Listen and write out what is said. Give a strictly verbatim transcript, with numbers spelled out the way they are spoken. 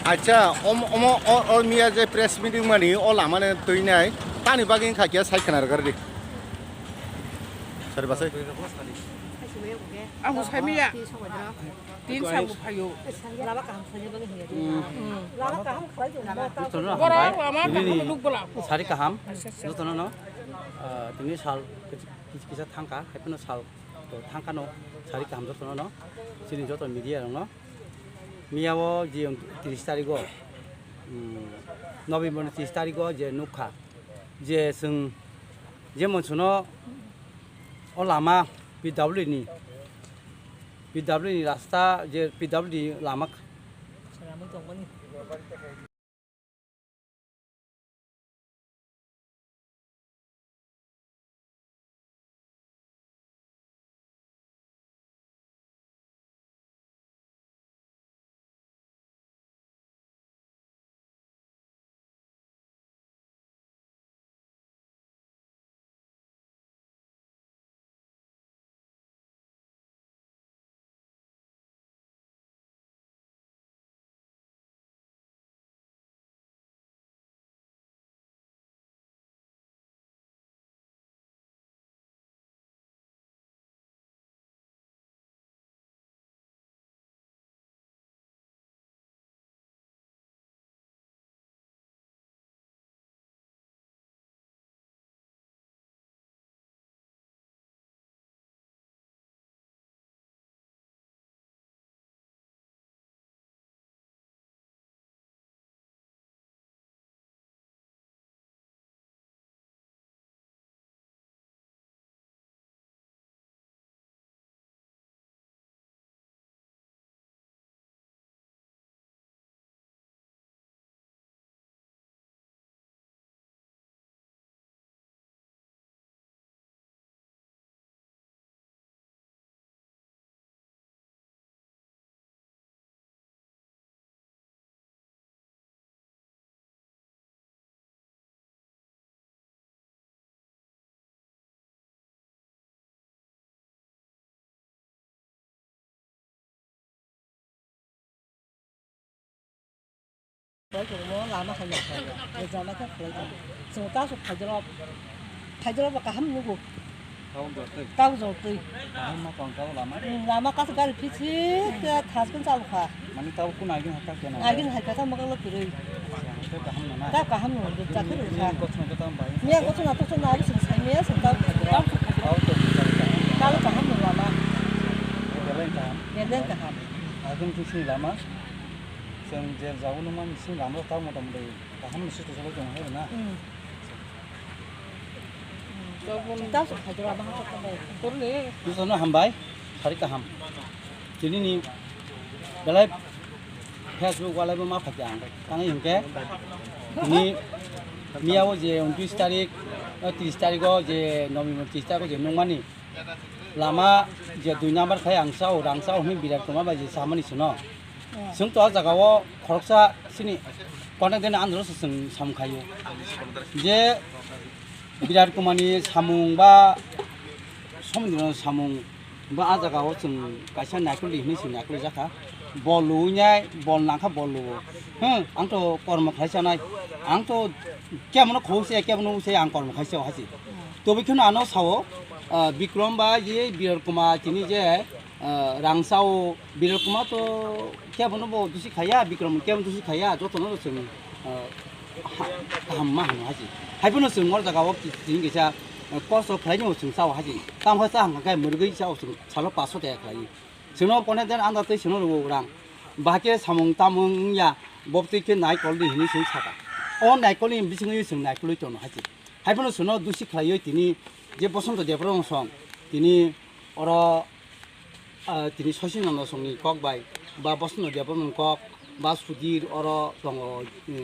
Acha, om-, omo, o, o miya je press meeting mani, o lamani twi nai, tani bagwi wngkha khe sai khna rwgwrdi. Sorry, basai. Ang bo sai miya. Tin sa bo phaio. Lama kaham khlai. Borok lama kaham nuk bola. Sari kaham. Jotono no, ah, tini sal kis-, kis-, kisa thangkha, haiphano sal to thangkha no, sari kaham jotono no. Chini joto media rok no. Miya o je tris tarik o, um, November ni tris tarik o je nukha, je chwng, je monsono o lama P W ni, P W ni rasta je P W ni lama. Khlai tongmo lama hai ya khlai ya. Jama khe khlai tong. Chwng ta sok khaijalo. Khaijalo ba kaham nugo. Tau jor twi. Tau jor twi. Kaham ma tong tau lama. Hmm, lama kasu gari phisi khe thas kun chalu kha. Mani tau kun agin hakka kena. Agin hakka ta magal lo kirui. Tau kaham nana. Tau kaham no, do chakhe ro kha. Ni kochma khe tau bai. Ni kochma to chona ri sing sai me sing tau. Tau to. Tau kaham no lama. Belai kaham. Belai kaham. Agin phisi lama. Chwng je jago nung mani sing lama tau mota mota kaham no sito salo tong hai na. Hmm. Tau sok khaijalo abang kok bai. Jotono hambai, sari kaham. Tini ni belai Facebook walai bo ma phakya ang. Tani hingke ni miya o je untris tarik, eh, tris tarik o je November tris tarik o je nungmani lama je dui number khai ang sao, rang sao hwnwi Birat Kumar bai je samani sino. Chwng to o jaga o khoroksa chini contact dena andro se chwng samung khaio. Je Birat Kumar ni samung ba Somdino samung ba a jaga o chwng kaisa naikoldi hinwi se naikoli jakha. Bol luwi nai, bol nangkha bol luwo. Hmm, ang to kormo khlai chanai. Ang to kebono khou se, kebono se ang kormo khai se o hai se. Tobwi kheno ano sao, ah, Bikrom ba je Birat Kumar chini je, ah, rang sao, Birat Kumar to kebono bo dusi khaya, Bikrom kebono dusi khaya, jotono chwng, ah, ha-, kaham ma hano hai se. Hai phano chwng o jaga o ki-, chini kisa, ah, kosto khlai ni bo chwng sao hai se. Tamo cha hangka khe mwrwgwi sao chwng salo paso taya khlai. Chwngno pone den anda tei chwngno rwo rang. Bahai khe samung tamung wngya, bobtwi khe naikoldi hinwi chwng saka. O naikolni bisingwi chwng naikolwi tono hai se. Hai phano chwngno dusi khlaiwi tini je Bosonto Debbarma song, tini oro, ah, tini Sosinath songni kok bai, ba Bosonto Debbarma kok, ba Sudhir oro tongo, eh,